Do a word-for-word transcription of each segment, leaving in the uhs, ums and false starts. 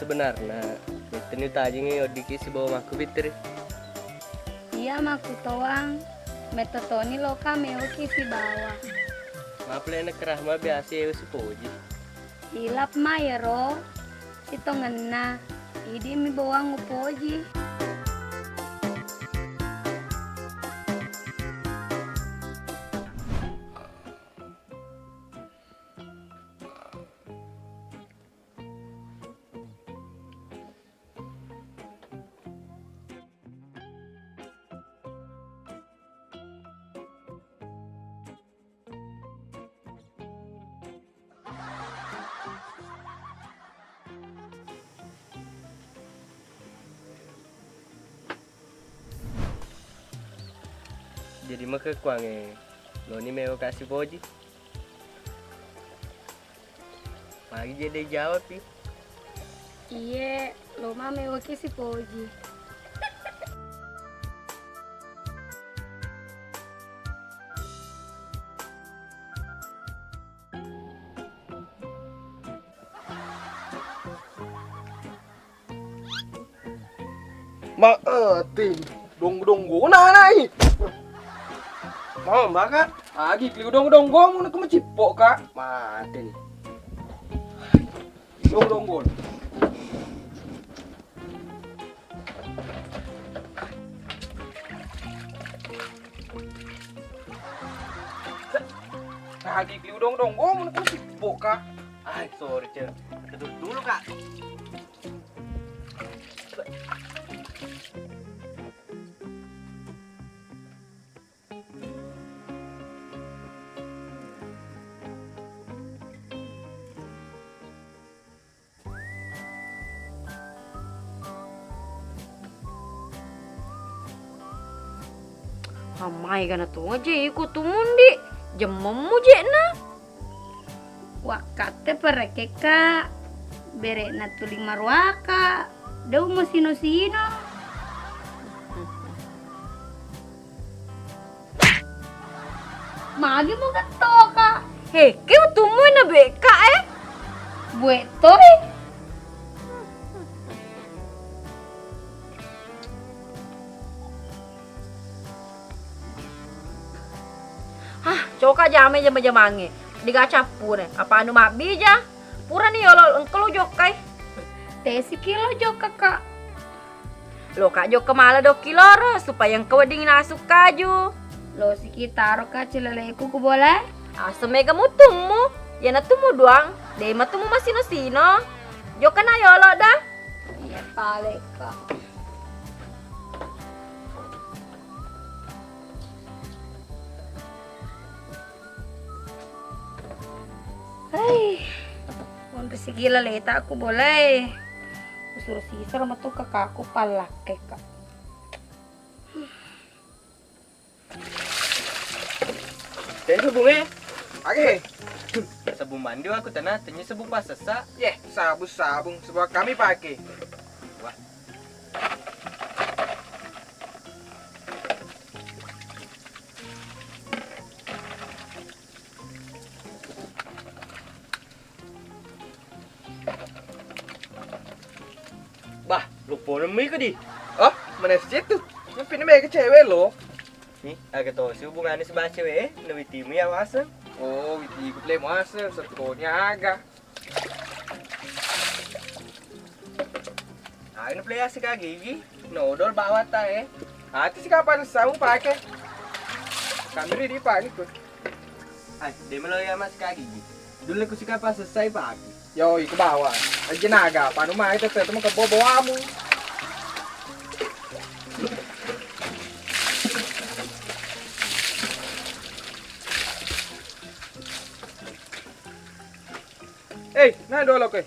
Benarna, metteni utajengngi oddiki sibawa makku, Fitri? Iya, makkutoang. Metto toni loka meoki sibawa. Mapelena kerahma biasa ewe sipoji. Ilap ma yero sitongenna, idi mi bawang upoji. Jadi makekkuangnge loni mewa kasi poji. Magi je de jawab pi. Iye, lo ma mewa ki sipoji. Ma'atin, donggo-donggo na nai. Mau maka? Agi keliu donggo-donggo mu nak macippo ka. Mati ni. Donggo-donggo. Agi keliu donggo-donggo mu nak macippo ka. Ai, sorry, Cel. Dulu, Kak. Amai gana tu aja iko tu mundi jemmemmu jekna. Wakkatte perekekka, bere'na tuli maruaka, dau masino-sino. Magi mugettoka? He, ke utummu na beka, eh? Buettoi. Hah, coka jamai jama-jamangnge. Diga cappure. Apa anu mabbija? Purani yolo engka lo jokkai. Tesi kilo jokka, Kak. Loka jokka mala dokki loro supaya engka wedding nasu kaju. Lo siki taro ka cileleku ku bola. Asa mega mutummu. Yana tumu doang. De matumu masino-sino. Jokka na yolo da. Iya pale, Kak. Hei, onrisi gila leta aku boleh. Kusuro sisara matu kakaku pallakkeka. Tentu bunge. Age. Sabung mandi aku tena, tenya sabung pasessa. Ye, sabung-sabung sebab kami pakai. Wah. Bah, luppo nemmi ko di. Oh, mana situ? Nyampi ni mega cewek lo. Ni, aga to si hubungannya si baca we, na witimu ya waseng. Oh, witiku play waseng, serkonya aga. Ayo play asik lagi, Gi. Nodol bawa ta, eh. Ati si kapan samu pakai? Kami di pagi tuh. Ai, de melo ya mas kagi, Gi. Dulu ku si kapan selesai pagi. Yo, iku bawa. Aja naga, panu mai tetep mau ke bobo amu. Eh, nah dolo ke.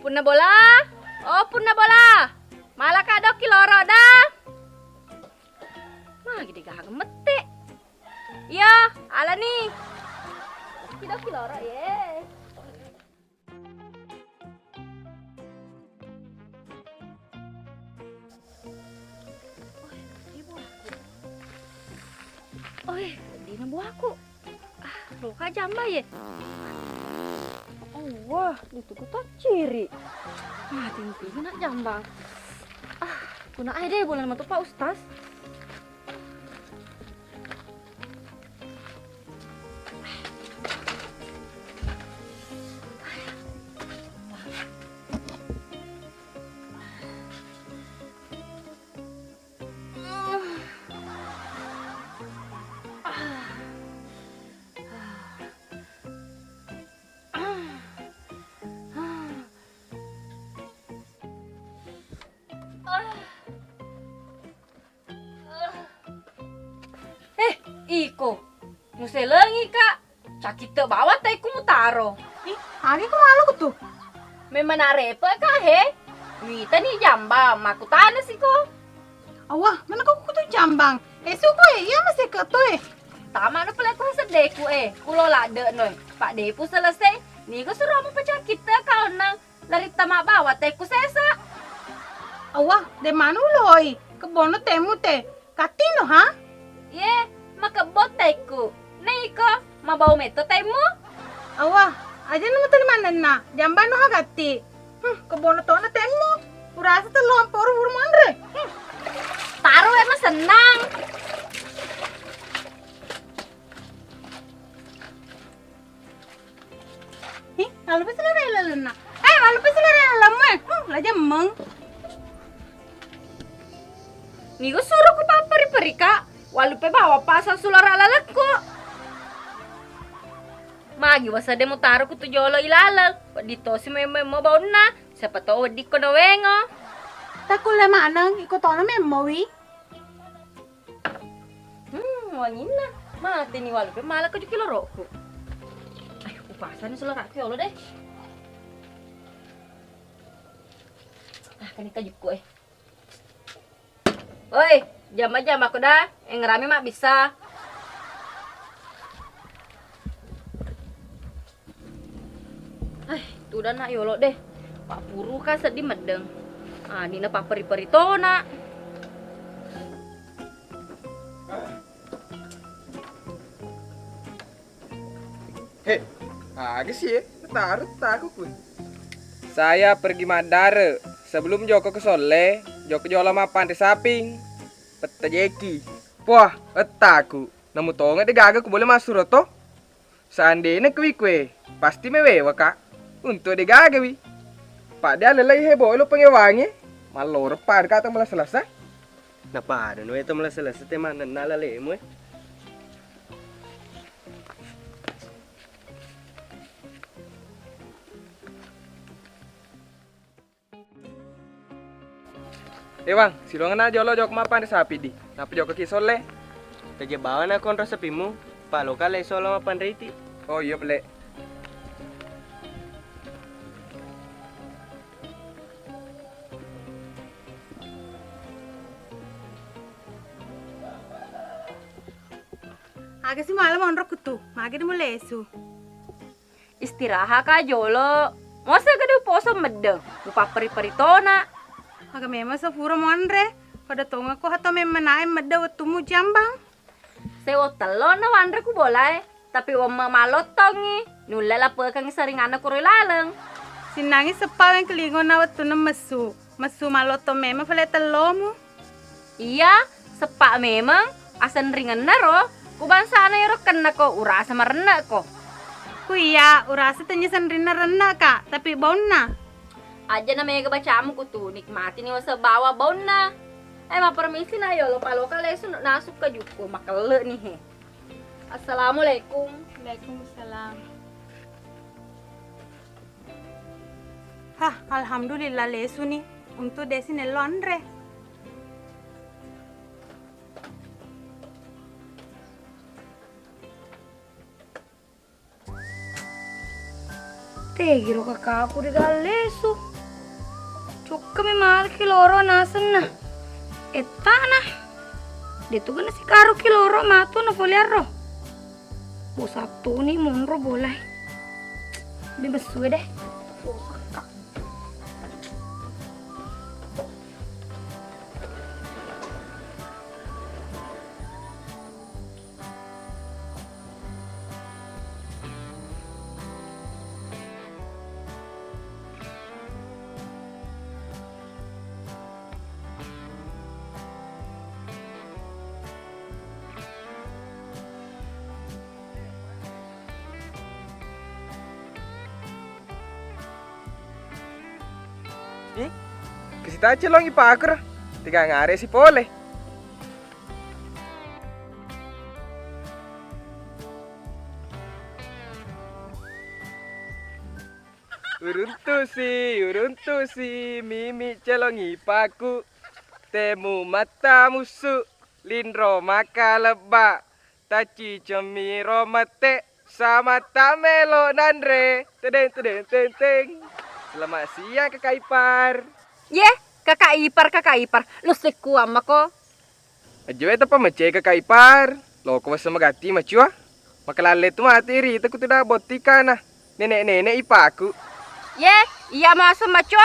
Punna bola, oh punna bola, malaka dokki loro da. Magi digaga mette. Iya, alani. Dokki loro ye. Buaku. Ah, loka jamba ye. Wah, itu ku tacciri. Ah, tinggi nak jambang. Ah, kuna ai deh bulan matu Pak Ustaz. Eh, iko, muselengi ka, cakitte bawang taikku mutaro. Ih, agi ko malu tu? Memang narepe ka he. Witani jambang, makkutana siko. Awah, mana kau kutu jambang? Eh, suku eh, iya masih ketu eh. Tama no pelaku seddeku eh, kulo ladde no. Pak Depu selesai, nigo suruh mau pecah kita kau nang. Lari tama bawa tekku sesa. Awah, de manu loi, kebbono temmu te. Katino ha? Ye, makebbo tekku. Neiko, mabau metto temmu. Awah, aja nama tuli manenna, jambano ha gatti. Hmm, kebbono tona temmu. Urasa tello amporo buru monre. Hmm. Taro emang senang. Ih, malupi selera lalenna. Eh, malupi selera lalemmu eh. Hmm, la jemmeng. Nigo suruh ku papperi-peri ka. Walupe bawa pasang sulara lalekku. Magi wasa de mutaro ku tu jolo ilaleng. Weddi tosi memmo baunna. Siapa tahu weddi kono wengo. Takulle maneng iko tono memmo wi. Hmm, wanginna. Mate ni walu pe mala kaju kilorokku. Ayo, upasani sulara ku yolo deh. Ah, kani kajukku eh. Oi, jama-jama ko da, engerami mak bisa. Ai, tudang nak yolo deh. Pak Puru kan sedih medeng. Ah, nina paperi-peri tona. He, aga sih ya? Taruh taku kun. Saya pergi maddare. Sebelum joko ke Solle, joko jolo mappanre saping. Petta jeki. Puah, ettaku. Namu tonga de gaga ku boleh masuro to? Seandainya kui kue, pasti mewewa ka. Untuk de gaga wi. Pak de alelai hebo lo pengewangi. Maloro pada kata melasa-lasa. Napada no eto melasa-lasa te manenna lalemu eh. Eh Bang, silongna jolo jokka mappanre sapi di. Napa jokka ki Solle? Taje bawana konro sapimu, paloka le solo mappanre iti. Oh iya pele. Aga si malam onrokku tu, magi de mulesu. Istirahat ka jolo. Masa gede uposo medde, mupapperi-peri tona. Aga memang sefura monre, pada tongako hato memang nae medde wettumu jambang. Sewo tello na wanre ku bolae, tapi wemme malottongi, nulle lapekengi saringanna kuro laleng. Sinnangi seppa weng kelingona wettunna messu. Messu malotto memang fale tellomu. Iya, seppa memang asenringenna ro, ku bangsana ero kennako urasa marenneko. Ku iya, urasa tennya senrinna renneka, tapi baunna. Aja na mega bacamu kutu, nikmati ni wase bawa baunna. Eh, mapermisi na yolo paloka lesu nasuk ke juku, makelle ni he. Assalamualaikum. Waalaikumsalam. Hah, alhamdulillah lesu ni. Untu desi nello anre. Tegiro kakaku de gallesu. Cukka mi malaki loro nasenna. Ettana. Detu gana sikaru ki loro matu na foliarro. Bo Sabtu ni monro bolai. Be messu deh. Kasita celong ipakura, tega ngare si pole. Uruntusi, uruntusi, mimi celong ipaku. Temu mata musu, linro maka lebba. Tacicemmi ro mette, sama tamelo nanre. Tedeng, tedeng, teng, teng. Selamat siang, Kakak Ipar. Ye, Kakak Ipar, Kakak Ipar. Lu sekuang mako. Aja we tappa mecce, Kakak Ipar. Loko wessa magatti macua. Makalalle tu mati rita kutu da botti kana. Nenek-nenek ipaku. Ye, iya maseng macua.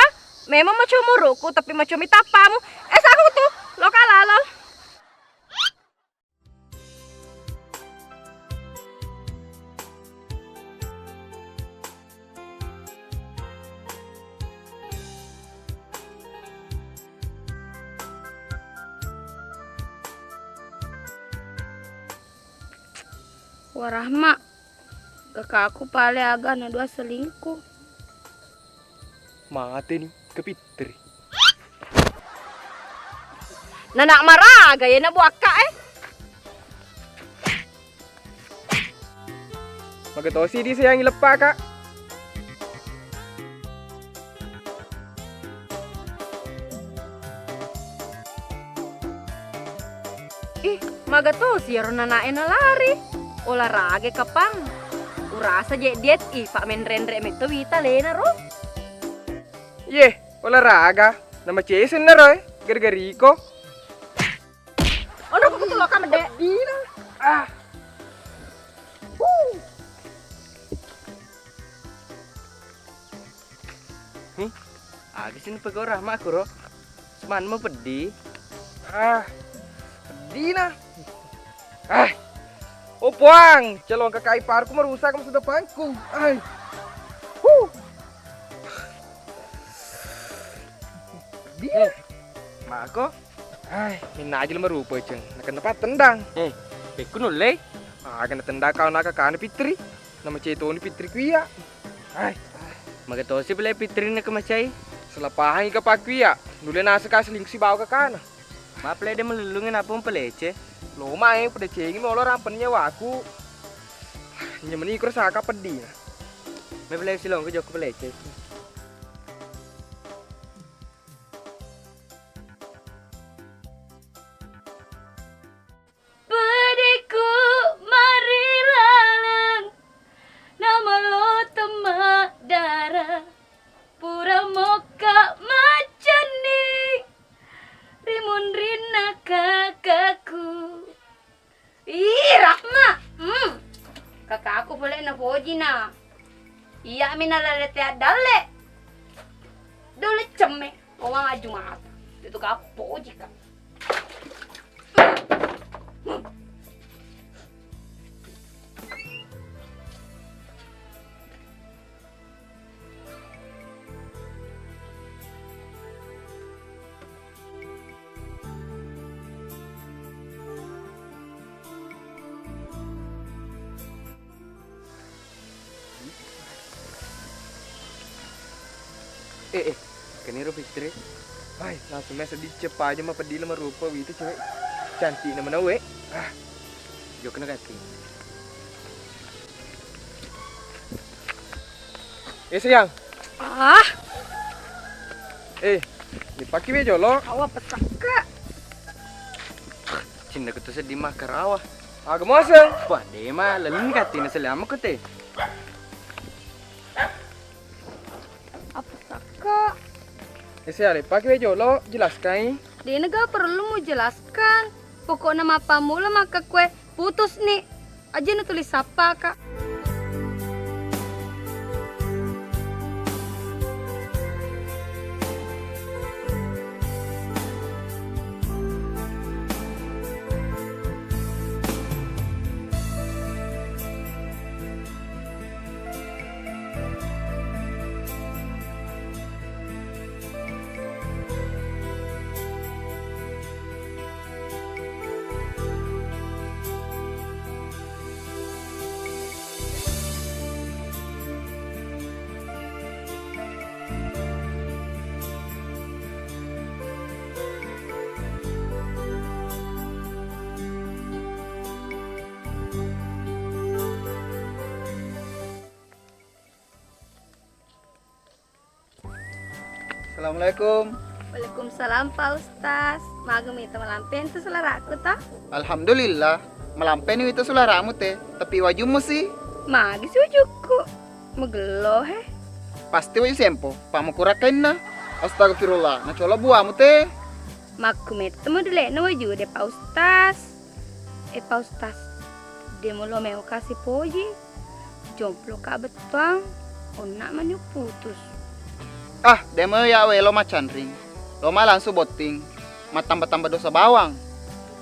Memang macua muruku, tapi macua mitappamu. Eh, saku tu. Loka lalo. Warahma, kakakku pale aga na dua selingkuh. Mateni ke Fitri. Nanak maraga ya na buakka eh. Magatosi di sayangi leppa, Kak. Ih, magatosi iyaro nanae nalari. Olahraga kapang. Urasa je diet i, pak menrenre metto wita lena ro. Ye, olahraga. Nama cesen naro eh, gara-gara iko. Ono kutu loka mede. Dina. Ah. Huh. Aga sini pegau Rahma aku ro. Seman mau pedih. Ah. Pedih nah. Ah. Oh puang, calon kakak iparku merusak masa depanku. Ai. Huh. Pedih. Eh, mako. Hai, minna aja lu merupa, Ceng. Nakenna pa tendang. Eh, pekku nulle? Aga natendang kau naka kana Fitri. Nama cetoni Fitri kuya. Hai. Magatosi pale Fitri na kemacai. Salah pahangi ka pakuya. Nulle nasa ka selingkuh si bawa ka kana. Maaf le de melulungi napa mempelece. Lo mae pada cengi molo rampen nyawaku. Nyemeni kurasa ka peddi. Me pale silong ke jokku pelece. Pediku mari laleng, namelo temma dara, pura mokka macenning, ri munrinna kakakku. Ih, Rahma. Hmm. Kakakku pole napoji na. Iya mi nalalete addalle. Dole cemme. Owang aju mata. Itu kapoji ka. Eh, eh, keniro Fitri. Hai, langsung mesa dicep aja ma pedile marupa wita cewek. Cantik na menawe. Ah. Jokna kaki. Eh, sayang. Ah. Eh, dipaki we jolo. Awa pesakka. Cinna kutu seddi makkarawa. Aga moseng? Wah, dema leleng katina selama kute. Apa sakka? Eh, sayang, dipaki we jolo, jelaskan. Dena ga perlu mu jelaskan. Pokokna mappammula makkekue putus ni. Aja natulis sappa ka. Assalamualaikum. Waalaikumsalam, Pak Ustaz. Maga mita malampe tu sulara'ku ta? Alhamdulillah, malampe ni wita sulara'mu te, tapi wajummu si? Magi si wajukku? Magello he. Pasti waju sempo, pamukurakkainna. Astagfirullah, nacola buamu te. Makku metta modele'na waju de, Pak Ustaz. Eh, Pak Ustaz, de mulo meo kasi poji. Jomplo ka bettuang, onna mani putus. Ah, de meo ya welo macanring. Lo ma langsung botting, mattamba-tamba dosa bawang.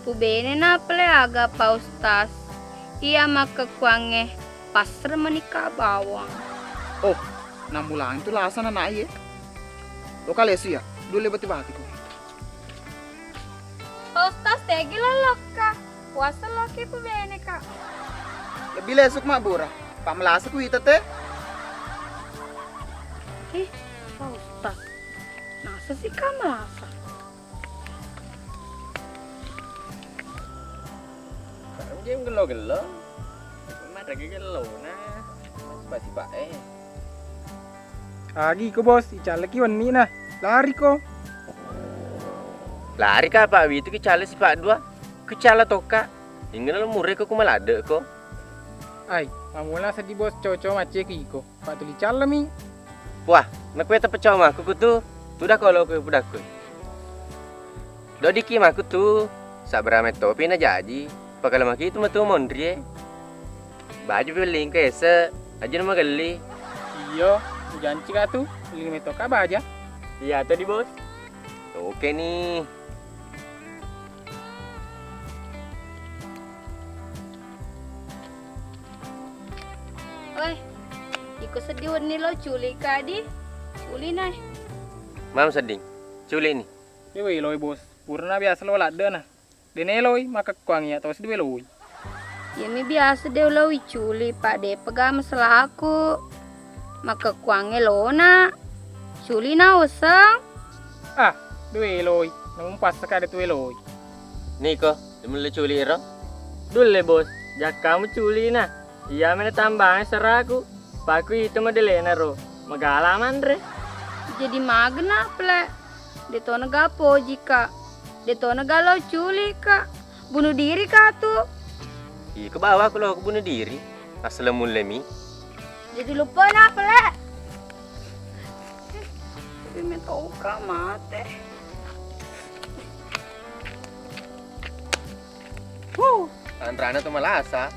Pubene na pele aga, Pak Ustaz. Iya makkekkuangnge passer menikah bawang. Oh, namulang tu lasa na ye. Lo kalesu ya, dule bati-bati ko. Pak Ustaz, tegi lallokka. Puasa loki pubene ka. Lebih lesuk mabbura. Pak melasa ku ita te. Eh, Pak Ustaz. Nasa si ka melasa. Sekarang dia gello-gello. Mana lagi gello nah. Masih pak eh. Agi ko bos, icalleki wenni na. Lari ko. Lari ka pak, witu ki calle sipak dua. Ku calla tokka. Inggana lo mure ko ku maladde ko. Ai, mamula seddi bos, coco macce ki iko. Pak tuli calla mi. Wah, nakue tapecau maku kutu. Tuda ko lo ku pudakku. Dodiki maku tu. Sabra mettopi na jaji. Pakalemaki tu metu monrie. Baju pi wellingko ese, aja na magelli. Iyo, ujanci ka tu, welling metto ka baja. Iya to di bos. Oke ni. Oi, iko seddi wenni lo culi ka di. Culi nai. Mam sedding, culi ni. Dewe loi bos, purna biasa lo ladde na. De naeloi makkekkuang iya tosi de weloi. Iyami biasa de uloi culi, Pak, depa ga masalaku. Makkekkuangnge lona. Culi na useng. Ah, de weloi. Namu passaka de tu weloi. Niko, de mulle culi ro? Dulle, bos. Jakkamu culi na. Iya mena tambangnge seraku. Paku itu modelena ro. Magala manre. Jadi magena pele. De tona ga poji ka. De tona ga lo culi ka. Bunuh diri ka tu. Iko bawa ku lo bunuh diri. Asal mulle mi. Jadi lupa na pele. Tapi metto ka mate. Huh, anrana tu malasa.